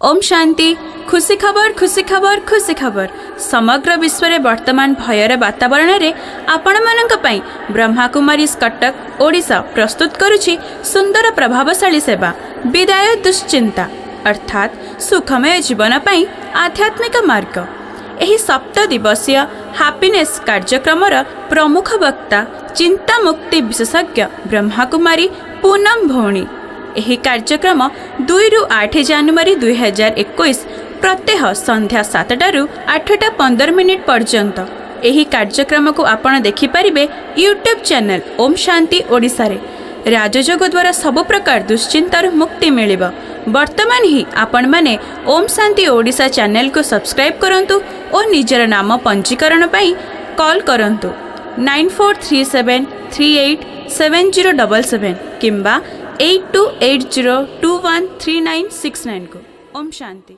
ଓମ୍ ଶାନ୍ତି। ଖୁସି ଖବର, ଖୁସି ଖବର, ଖୁସି ଖବର। ସମଗ୍ର ବିଶ୍ୱରେ ବର୍ତ୍ତମାନ ଭୟର ବାତାବରଣରେ ଆପଣମାନଙ୍କ ପାଇଁ ବ୍ରହ୍ମାକୁମାରୀସ୍ କଟକ, ଓଡ଼ିଶା ପ୍ରସ୍ତୁତ କରୁଛି ସୁନ୍ଦର ପ୍ରଭାବଶାଳୀ ସେବା, ବିଦାୟ ଦୁଶ୍ଚିନ୍ତା, ଅର୍ଥାତ୍ ସୁଖମୟ ଜୀବନ ପାଇଁ ଆଧ୍ୟାତ୍ମିକ ମାର୍ଗ। ଏହି ସପ୍ତ ଦିବସୀୟ ହାପିନେସ୍ କାର୍ଯ୍ୟକ୍ରମର ପ୍ରମୁଖ ବକ୍ତା ଚିନ୍ତାମୁକ୍ତି ବିଶେଷଜ୍ଞ ବ୍ରହ୍ମାକୁମାରୀ ପୁନମ ଭଉଣୀ। ଏହି କାର୍ଯ୍ୟକ୍ରମ 2ରୁ 8 ଜାନୁଆରୀ 2021 ପ୍ରତ୍ୟହ ସନ୍ଧ୍ୟା 7ଟାରୁ 8ଟା 15 ମିନିଟ୍ ପର୍ଯ୍ୟନ୍ତ। ଏହି କାର୍ଯ୍ୟକ୍ରମକୁ ଆପଣ ଦେଖିପାରିବେ ୟୁଟ୍ୟୁବ୍ ଚ୍ୟାନେଲ୍ ଓମ୍ ଶାନ୍ତି ଓଡ଼ିଶାରେ। ରାଜଯୋଗ ଦ୍ୱାରା ସବୁ ପ୍ରକାର ଦୁଶ୍ଚିନ୍ତାରୁ ମୁକ୍ତି ମିଳିବ। ବର୍ତ୍ତମାନ ହିଁ ଆପଣମାନେ ଓମ୍ ଶାନ୍ତି ଓଡ଼ିଶା ଚ୍ୟାନେଲକୁ ସବସ୍କ୍ରାଇବ୍ କରନ୍ତୁ ଓ ନିଜର ନାମ ପଞ୍ଜୀକରଣ ପାଇଁ କଲ୍ କରନ୍ତୁ 9437387077 କିମ୍ବା 8280213969କୁ। ଓମ୍ ଶାନ୍ତି।